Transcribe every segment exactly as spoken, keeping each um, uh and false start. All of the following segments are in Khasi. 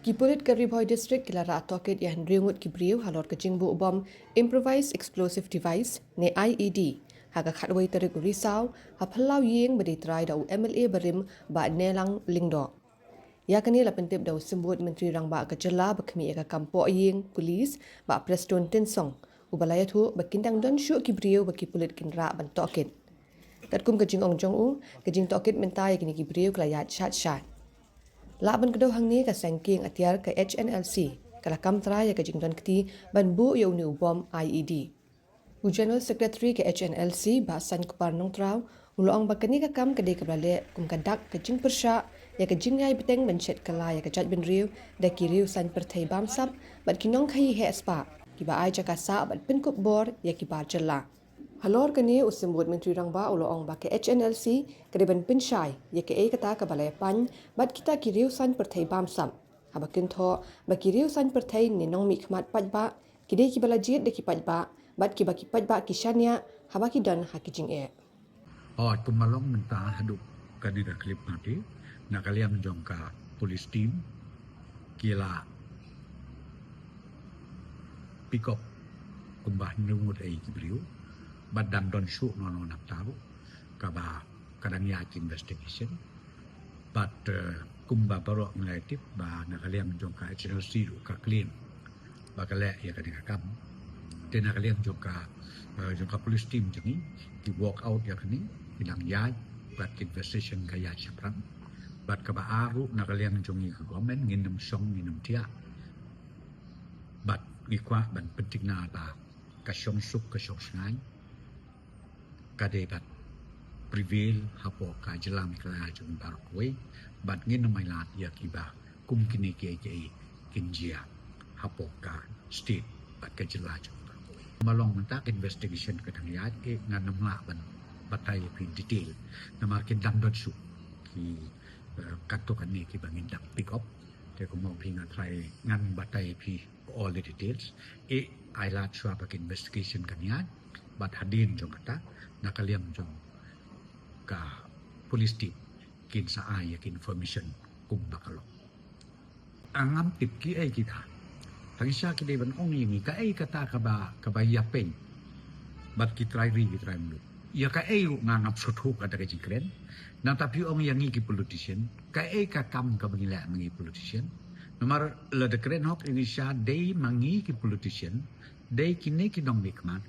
Ki pulit ka Ri Bhoi District ki la rah tohkit ïa hynriew ngut ki briew halor ka jingbuh bom improvised explosive device ne I E D ha ka khatwei tarik u Risaw ha phyllaw ïing ba dei trai da u M L A barim Bah Nelang Lyngdoh. Ïa kane la pyntip da u Symbud Myntri Rangbah ka jylla ba khmih ïa ka kam poh ïing, police, Bah Prestone Tynsong, uba la ïathuh ba kin dang don shuh ki briew ba ki pulit kin rah ban tohkit. Katkum ka jingong jong u, ka jingtohkit mynta ïa kine ki briew ka la ïaid shad shad. Lah ban kdew hangne, ka seng kieng atiar ka H N L C ka la kam trai ïa ka jingdon kti ban buh ïa une u bom I E D. U General Secretary ka H N L C, Bah Sainkupar Nongtraw, u la ong ba kane ka kam ka dei kaba la leh kum ka dak ka jingpyrshah ïa ka jingïai bteng ban shet kylla ïa ka jaitbynriew da ki riew saiñ pyrthei bamsap bad ki nongkhaïi heh spah kiba ai jaka sah bad pynkup bor ïa ki bar jylla. Halor kane, u Symbud Myntri Rangbah u la ong ba ka H N L C ka dei ban pynshai ïa kaei kata kaba la ïapan bad kita ki riew saiñ pyrthei bamsap, haba kynthoh ba ki riew saiñ pyrthei ne nongmihkhmat paidbah ki dei kiba la jied da ki paidbah bad kiba ki paidbah ki shaniah haba ki don ha ki jingeh. Hooid, kumba long mynta haduh kane ka khyllipmat, na ka liang jong ka police team ki la pick up kumba hynriew ngut ei ki briew bad dang don shuh noh noh nangta ruh, kaba ka dang ïaid investigation. Bad, eh, kumba baroh ngi la tip ba na ka liang jong ka H N L C ruh ka claim ba ka leh ïa kane ka kam. Te na ka liang jong ka, eh, jong ka police team jong ngi, ki work out ïa kane, ki dang ïaid bad ka investigation ka ïaid shaphrang. Bad kaba ar ruh, na ka liang jong ngi ka government, ngin ym shong, ngin ym thiah. Bad ngi kwah ban pynthikna ba ka shongsuk ka shongshngaiñ ka dei ban prevail hapoh ka jylla Meghalaya jong ngi baroh kawei, bad ngin ym ailad ïa kiba kum kine kiei kiei kin jia hapoh ka state bad ka jylla jong ngi baroh kawei. Kumba long mynta ka investigation ka dang ïaid, eh, ngan ym lah ban batai ïa phi detail, namar kin dang don shuh ki, eh, katto katne kiba ngin dang pick up. Te kumba phi nga trai ngan batai ïa phi all the details. Eh, ailad shuwa ba ka investigation kan ïaid, bad hadien jong kata, na ka liang jong ka police team kin sa ai ïa ka information kumba ka long. Ngam tip kiei kita. Hangta ki dei ban ong ïa ngi kaei kata kaba, kaba ïapeiñ bad ki trai ri ki trai muluk. Ïa kaei ruh ngam sngewthuh kata ka jingkren. Nangta phi ong ïa ngi ki politician, kaei ka kam kaba ngi leh ma ngi politician? Namar lada kren hok ïa ngi sha, dei ma ngi ki politician, dei kine ki nongmihkhmat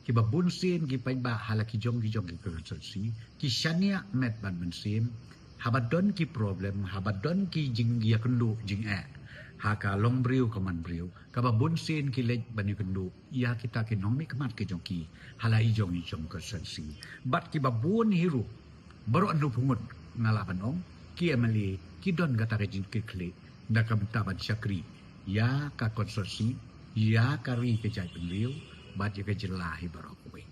kiba bunsien ki paidbah ha la ki jong ki jong ki constituency ki shaniah met bad mynsiem, haba don ki problem, haba don ki jingïakynduh jingeh ha ka longbriew ka manbriew, kaba bunsien ki leit ban ïakynduh ïa kita ki nongmihkhmat ki jong ki ha la i jong i jong constituency. Bad kiba bun hi ruh, baroh hynñiewphew ngut nga lah ban ong, ki M L A ki don kata ka jingkitkhlieh na ka bynta ban shakri ïa ka constituency, ïa ka ri ka jaitbynriew bad ïa ka jylla hi baroh kawei.